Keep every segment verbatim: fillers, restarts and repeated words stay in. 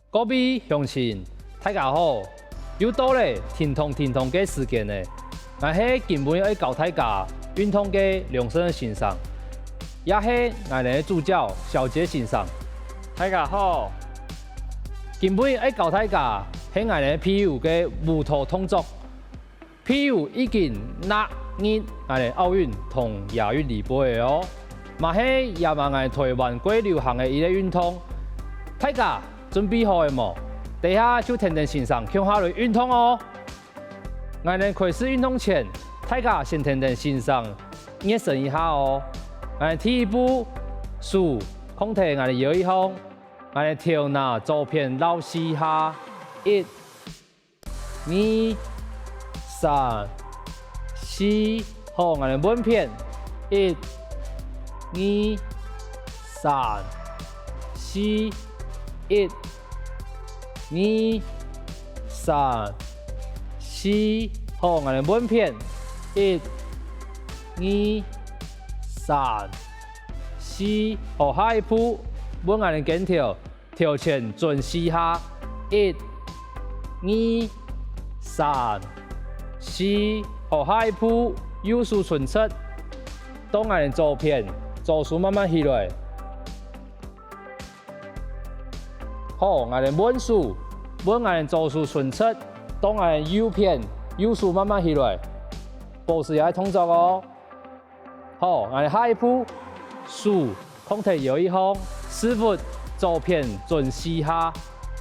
各位鄉親，大家好！又到了停動停動个時間了。𠊎係今晡日愛教大家運動个良順先生，也係𠊎等个助教小杰先生。大家好！今晡日愛教大家係𠊎等皮尤个舞蹈動作。 皮尤已經納入𠊎等奧運同亞運裡背了哦，嘛係也嘛𠊎台灣過流行个一個運動。大家準備好了無？等下就跈等先生共下來運動哦！𠊎等開始運動前，大家先跈等先生熱身一下哦。𠊎等第一步，手放在𠊎等腰仔項，𠊎等頭那左片繞四下，一、 二、三、四，好，𠊎等換片，一、二、三、四，一、二、三、四，好，𠊎等換片，一、二、三、四，好，下一步，換𠊎等肩頭， 頭前轉四下，一、二、三、四，好，下一步，右手伸直，到𠊎等左片，左手慢慢起來。好，𠊎等換手，換𠊎等左手伸直，到𠊎等右片，右手慢慢起來。保持這個動作哦。 好，𠊎等下一步，手放在腰仔項，屎朏左片轉四下，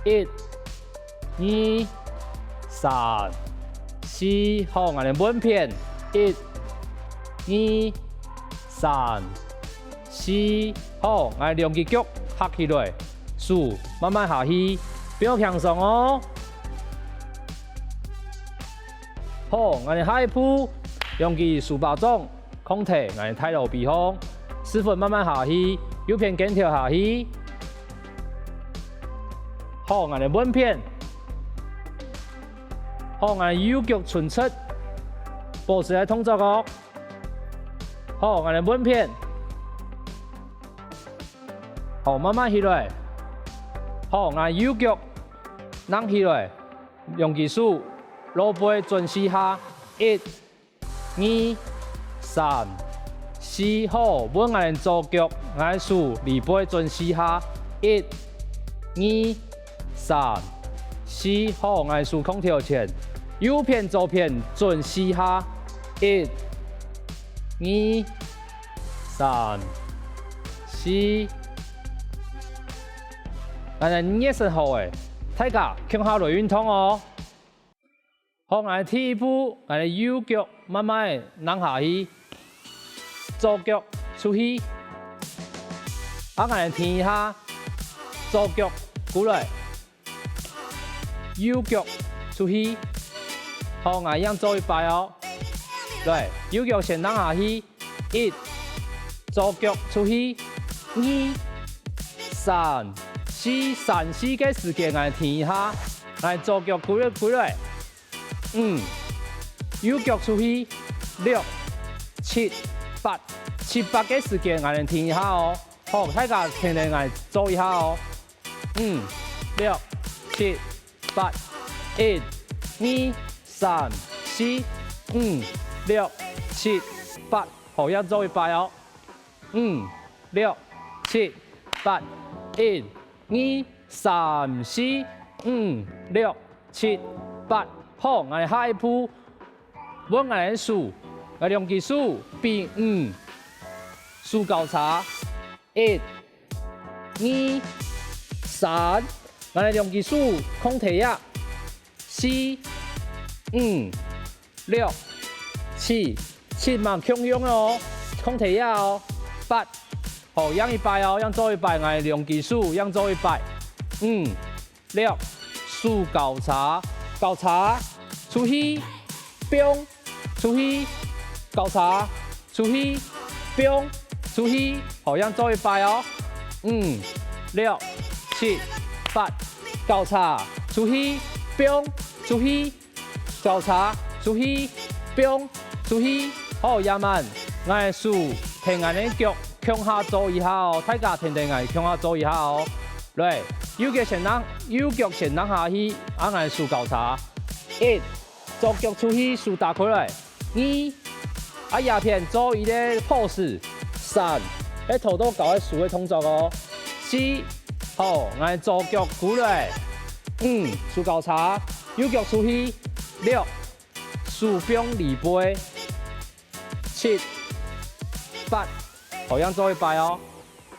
一、二、三、四，好，𠊎等換片，一、二、三、四，好，𠊎等兩隻腳合起來，手慢慢下去，放輕鬆哦。好，𠊎等下一步，兩隻手巴掌， 放在𠊎等大肚皮項，屎朏慢慢下去，右片肩頭下去。好，𠊎等換片。好，𠊎等右腳伸直，保持這動作哦。好，𠊎等換片。好，慢慢起來。好，𠊎等右腳躪起來，兩隻手，後背轉四下，一、 二、三、四，好，換𠊎等左腳，𠊎手裡背轉四下，一、二、三、四，好，𠊎手放頭前，右片左片轉四下，一、二、三、四。𠊎等熱身好了，大家共下來運動哦！ 好，𠊎等第一步，𠊎等右腳慢慢仔躪下去，左腳出去。啊，𠊎等停一下，左腳過來，右腳出去。好，𠊎等做一擺哦。來，右腳先躪下去， 一，左腳出去，二、三、四，三四个時間𠊎停一下，𠊎左腳歸來歸來，五，右腳出去，六、七、八，七八个時間𠊎停一下哦。好，大家跈等𠊎做一下哦。五、六、七、八，一、二、三、四、五、六、七、八。 好，又做一擺哦。五、六、七、八，一、二、三、四、五、六、七、八。好，𠊎等下一步，換𠊎等手，𠊎兩隻手比五，手交叉，一、二、三，𠊎等兩隻手放在這，四、五、 六、七，七嘛共樣哦，放在這哦，八。好，又一擺哦，又做一擺，𠊎兩隻手，又做一擺。五、六，手交叉，交叉，出去，放，出去，交叉，出去，放，出去。好，又做一擺哦。五、六、七、八，交叉，出去，放，出去， 交叉，出去，放，出去。好，這滿，𠊎手跈𠊎等腳共下做一下哦，大家跈等𠊎共下做一下哦。來，右腳先㧯，右腳先㧯下去，啊𠊎手交叉。一，左腳出去，手打開來。二，啊這片做一個pose。三，係頭到腳个手个動作哦。四，好，𠊎左腳跍來。五，手交叉，右腳出去。六，手放離背。七，八，好，正做一擺哦。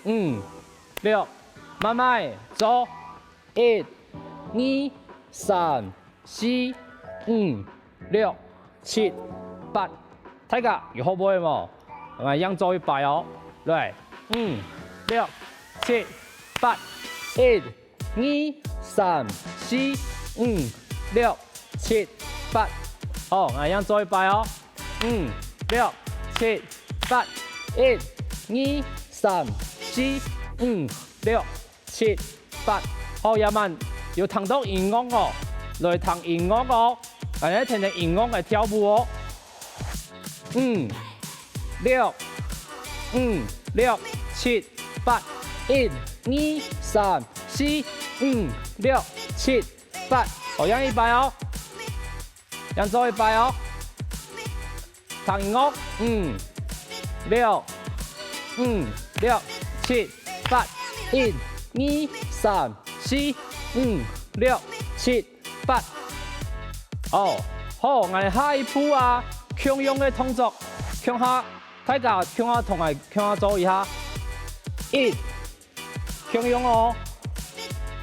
五，六，慢慢做。一，二，三，四，五，六，七，八。大家有學會無？𠊎正做一擺哦。來，五，六，七，八，一，二，三，四，五，六，七，八。好，𠊎正做一擺哦。五，六，七，八，一，二，三，四，五，六，七，八。好，這滿有聽到音樂哦，來聽音樂哦，𠊎等聽聽音樂來跳舞哦。五，六，五，六，七，八，一，二，三，四，五，六，七，八。好，正一擺哦。正做一擺哦。聽音樂，五，六，五，六，七，八，一，二，三，四，五，六，七，八。哦，好，𠊎等下一步啊，共樣个動作，共下，大家共下同𠊎共下做一下。一，共樣哦。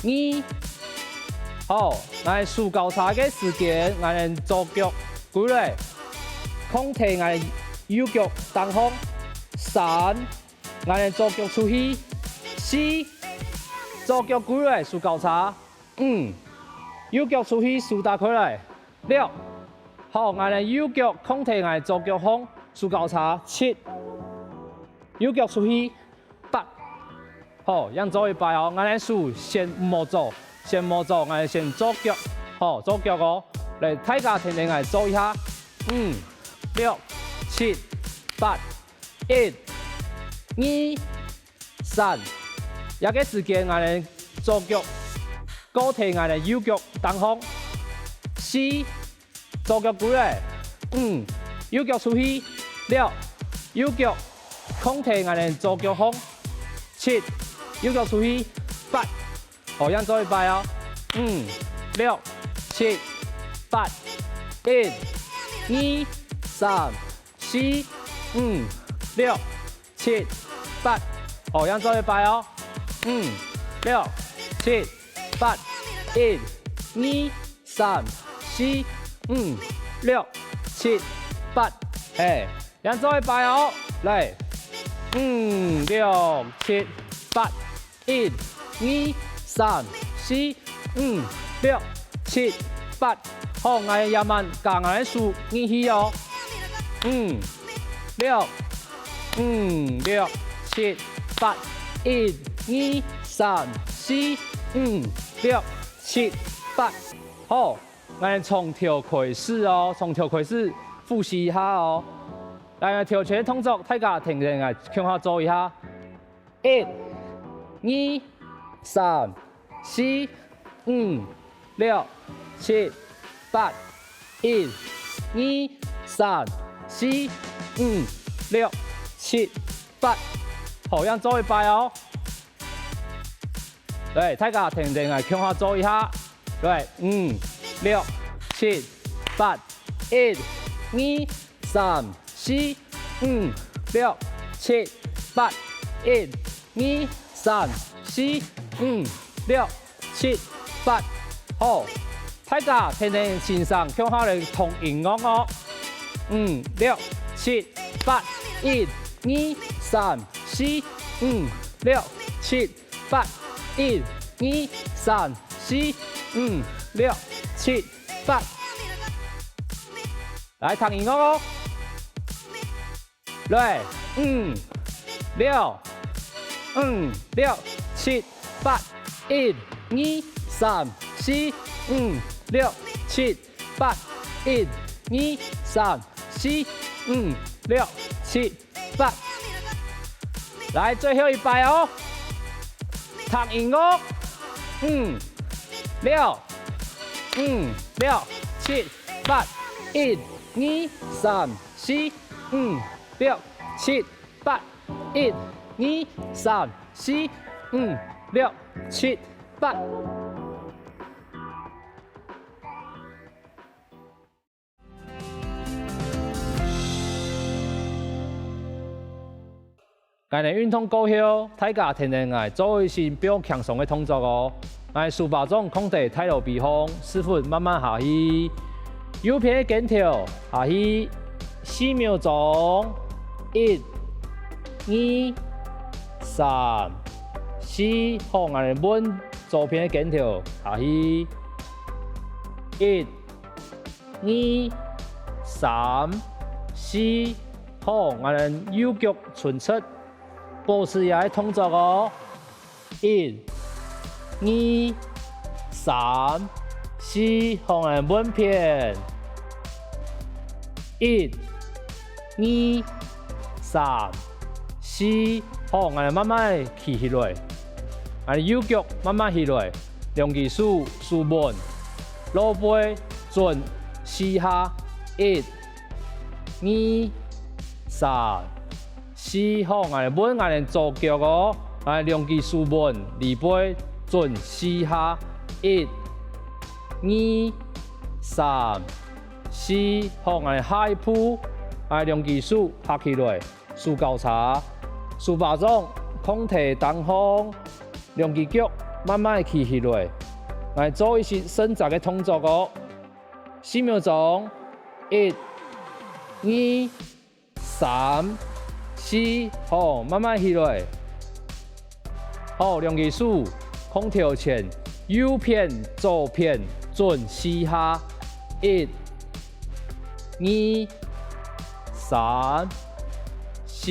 二，好，𠊎手交叉个時間，𠊎等左腳跍來，放在𠊎右腳頂項。三，𠊎等左腳出去。四，左腳跍來，手交叉。五，右腳出去，手打開來。六，好，𠊎等右腳放在𠊎左腳項，手交叉。七，右腳出去。八，好，正做一擺哦。𠊎等手先毋好做，先毋好做，𠊎等先做腳，好，做腳哦。來，大家跈等𠊎做一下。五，六，七，八，一，二，三。這個時間，𠊎等左腳過在𠊎等右腳頂項。四，左腳跍來。五，右腳出去。六，右腳放在𠊎等左腳項。七，右腳出去。八，好，正做一擺哦。五，六，七，八，一，二，三，四，五，六，七，八。好，正做一擺哦。五，六，七，八，一，二，三，四，五，六，七，八。嘿，正做一擺哦。來，五，六，七，八，一，二，三，四，五，六，七，八。好，𠊎這滿加𠊎个手入去哦。五，六，五，六，七，八，一，二，三，四，五，六，七，八。好，𠊎從頭開始哦，從頭開始複習一下哦。來，頭前个動作，大家跈等𠊎共下做一下。一，二，三，四，五，六，七，八。一，二，三，四，五，六，七，八。好，正做一擺哦。來，大家跈等𠊎共下做一下。來，五，六，七，八，一，二，三，四，五，六，七，八，一，二，三，四，五，六，七，八。好，大家跈等先生共下來同音樂哦。五，六，七，八，一，二，三，四，五，六，七，八，一，二，三，四，五，六，七，八。來，聽音樂哦。來，五，六，五，六，七，八，一，二，三，四，五，六，七，八，一，二，三，四，五，六，七，八。來，最後一擺哦。聽音樂。五、六，五、六、七、八，一、二、三、四、五、六、七、八，一、二、三、四、五、六、七、八。 𠊎等運動過後，大家跈等𠊎做一息放輕鬆个動作哦。𠊎手巴掌囥在大肚皮項，屎朏慢慢下去。右片个肩頭下去，四秒鐘，一、二、三、四，好，𠊎等換左片个肩頭下去，一、 二、三、四，好，𠊎等右腳伸直，保持這个動作哦。一、二、三、四，好，𠊎等換片。一、二、三、四，好，𠊎等慢慢企起來。𠊎等右腳慢慢起來，兩隻手手穩， 落背轉四下，一、二、三、四，好，𠊎等換𠊎等左腳哦，𠊎等兩隻手穩，裡背轉四下，一、二、三、四，好，𠊎等下一步，𠊎等兩隻手合起來， 手交叉，手巴掌囥在頂項，兩隻腳慢慢企起來。𠊎做一息伸展个動作哦。四秒鐘，一、二、三、四，好，慢慢起來。好，兩隻手囥頭前，右片、左片轉四下，一、 二、三、四。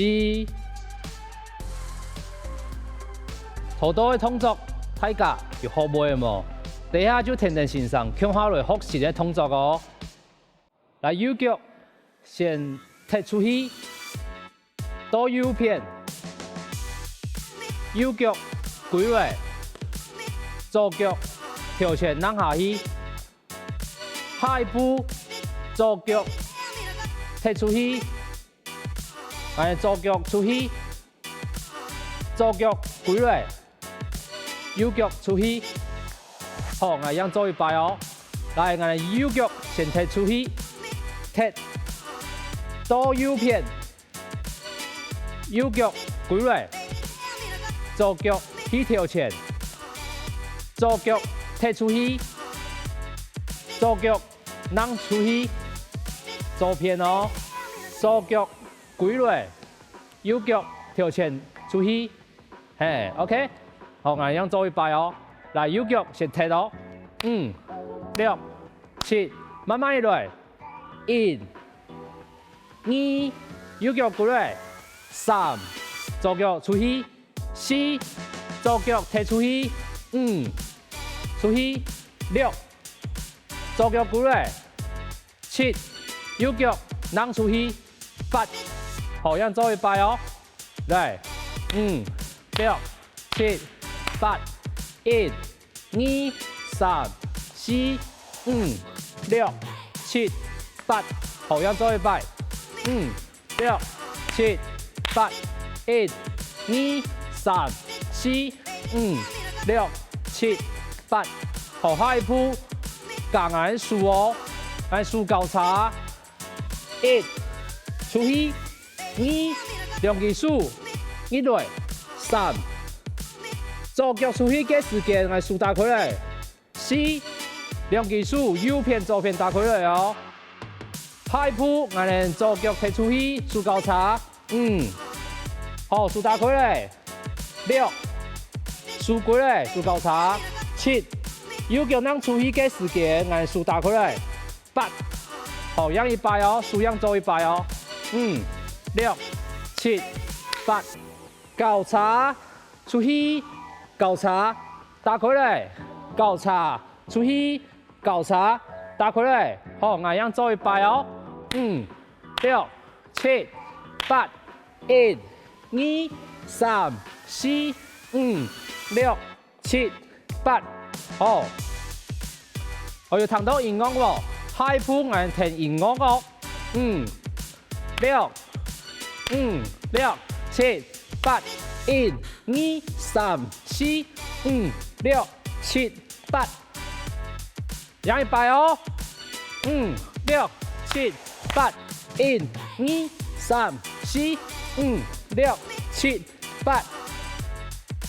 頭到个動作，大家有學會無？等下就跈等先生共下來學習个動作哦。來，右腳先踢出去，到右片，右腳歸來，左腳頭前掕下去。 下一步，左腳踢出去，𠊎左腳出去，左腳歸來，右腳出去。好，𠊎樣做一擺哦。來，𠊎右腳先踢出去，踢到右片， 右腳歸來，左腳去頭前，左腳踢出去，左腳掕出去，左片哦，左腳歸來，右腳頭前出去，嘿，OK，好，𠊎樣做一擺哦，來，右腳先踢哦，五、六、七，慢慢來，一、 二，右腳歸來，三，左腳出去，四，左腳踢出去，五，出去，六，左腳歸來，七，右腳掕出去，八，好，樣做一擺哦。來，五，六，七，八，一， 二、三、四、五、六、七、八，好，樣做一擺。五、六、七、八，一、二、三、四、五、六、七、八，好，下一步，加𠊎手哦，𠊎手交叉，一，出去， 二，兩隻手，入來。三，左腳出去个時間，𠊎手打開來。四，兩隻手右片、左片打開來哦。下一步，𠊎等左腳踢出去，手交叉。五，好，手打開來。六，手歸來，手交叉。七，右腳掕出去个時間，𠊎手打開來。 八，好，樣一擺哦，手樣做一擺哦。五、六、七、八，交叉，出去，交叉，打開來，交叉，出去，交叉，打開來。好，𠊎樣做一擺哦。五、六、七、八，一、二、三、四、五、六、 七、八，好。哦，有聽到音樂無？下一步𠊎聽音樂哦。五、六，五、六、七、八，一、二、三、四、五、六、七、八。 又一擺哦。五、六、七、八，一、二、三、四、五、六、七、八。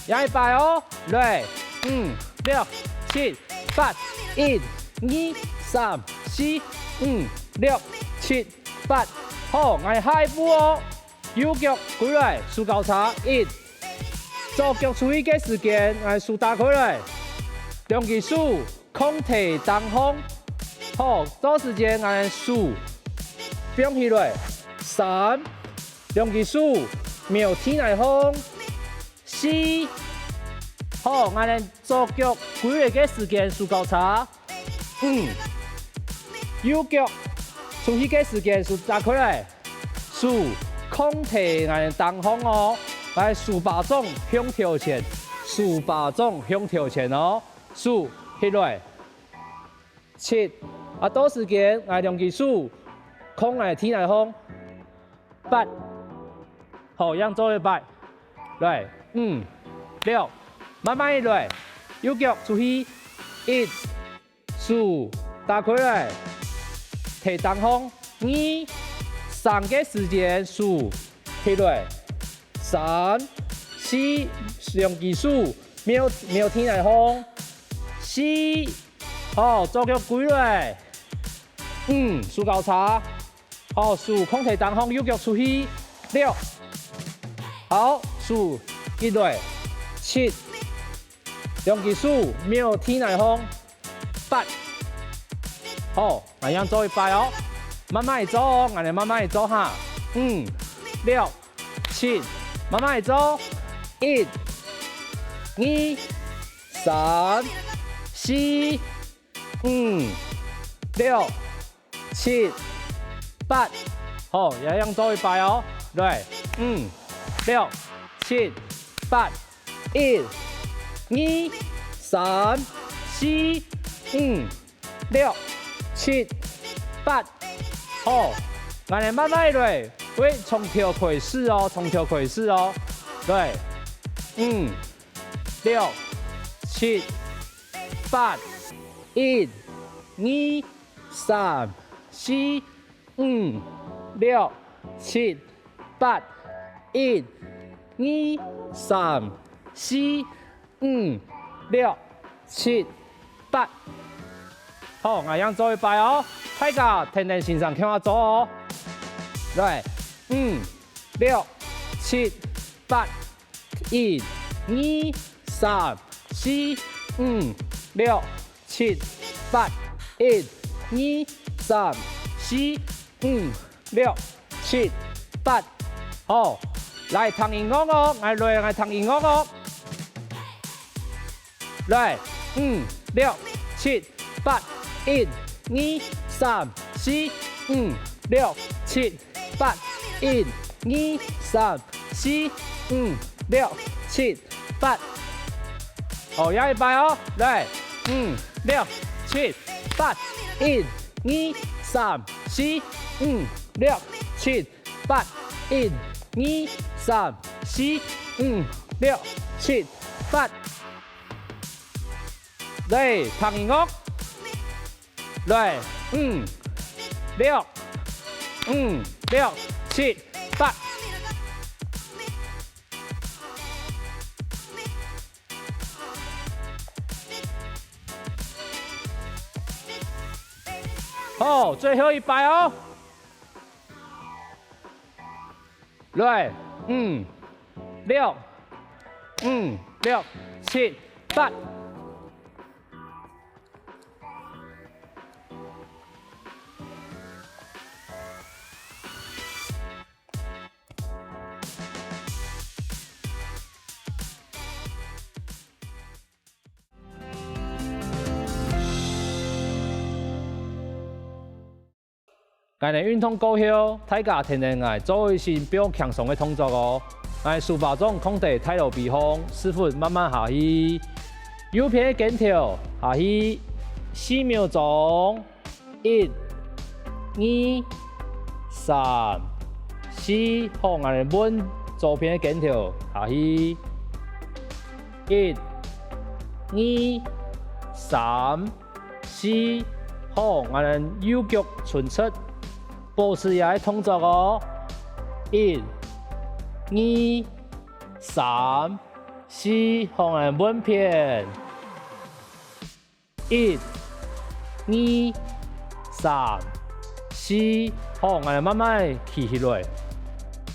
又一擺哦。來，五、六、七、八，一、二、三、四、五、六、七、八。好，𠊎下一步哦。 右腳歸來，手交叉，一。左腳出去个時間，𠊎手打開來，兩隻手囥在頂項。好，到時節𠊎手放起來，三。兩隻手摸地泥項，四。好，𠊎等左腳歸來个時間手交叉， 五。右腳出去个時間手打開來，手囥在𠊎頂項哦，𠊎手巴掌向頭前，手巴掌向頭前哦，手起來。七，啊到時間𠊎兩隻手囥在地泥項。 八。好，樣做一擺。來，五、六，慢慢仔來，右腳出去，一，手打開來，在頂項，二，三个時間手起來，三、四，兩隻手摸摸地泥項，四，好，左腳歸來，五，手交叉。 好，手囥在頂項，右腳出去，六。好，手一來，七。兩隻手摸地泥項，八。好，恁樣做一擺哦，慢慢仔做哦，恁樣慢慢仔做哈。五、六、七，慢慢仔做，一、二、三、四、五、六、 七、八。好，也樣做一擺哦。來，五、六、七、八，一、二、三、四、五、六、七、八。好，𠊎等慢慢來，會從頭開始哦，從頭開始哦。來，五、六、七、八，一、二、 三、四、五、六、七、八，一、二、三、四、五、六、七、八。好，𠊎樣做一擺哦，大家跈等先生共下做哦。來，五、六、七、八，一、二、三、四、五、六、 七、八，一、二、三、四、五、六、七、八。好，來聽音樂哦，來，來，來聽音樂哦。來，五、六、七、八，一、二、三、四、五、六、七、 八，一、二、三、四、五、六、七、八。好，又一擺哦，來，五、六、七、八，一、二、三、四、五、六、七、八，一、二、三、四、五、六、七、八。來，聽音樂。 來，五、六，五、六、七、八。好，最後一擺哦。來，五、六，五、六、七、八。 𠊎等運動過後，大家跈等𠊎做一身放輕鬆个動作哦。𠊎手巴掌囥在大肚皮項，屎朏慢慢下去。右片个肩頭下去四秒鐘，一、二、三、四，好，𠊎等換左片个肩頭下去，一、二、三、四，好，𠊎等右腳伸直，保持這个動作哦，一、二、三、 四，好，𠊎等換片。一、二、三、四，好，𠊎等慢慢企起來。𠊎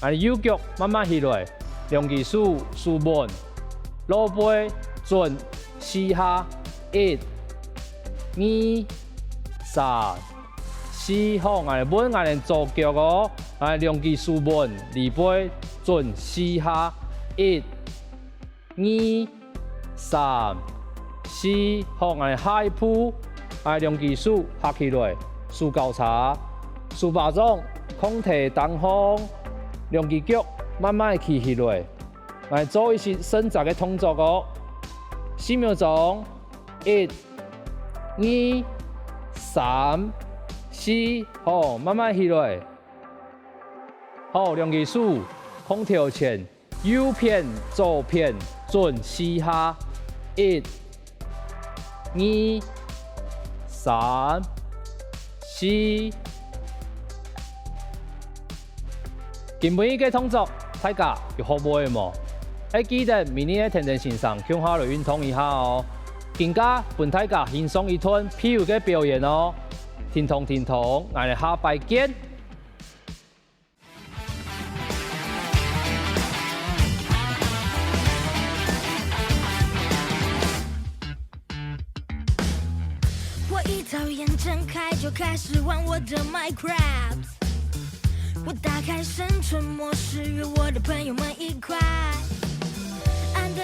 等右腳慢慢起來，兩隻手手穩，落背轉四下，一、二、三、四，好，𠊎等換𠊎等左腳哦，𠊎等兩隻手穩，離背轉四下，一、 二、三、四，好，𠊎下一步，𠊎兩隻手合起來，手交叉，手巴掌囥在頂項，兩隻腳慢慢企起來。𠊎做一息伸展个動作哦。四秒鐘，一、二、三、四，好，慢慢起來。好，兩隻手囥頭前， 右片、左片轉四下，一、二、三、四。今晡日个動作，大家有學會無？愛記得明日个跈等先生共下來運動一下哦。今下分大家欣賞一段皮球个表演哦。停動停動，𠊎等下擺見。我一眨眼睁开就开始玩我的 Minecraft。我打开生存模式，约我的朋友们一块。俺的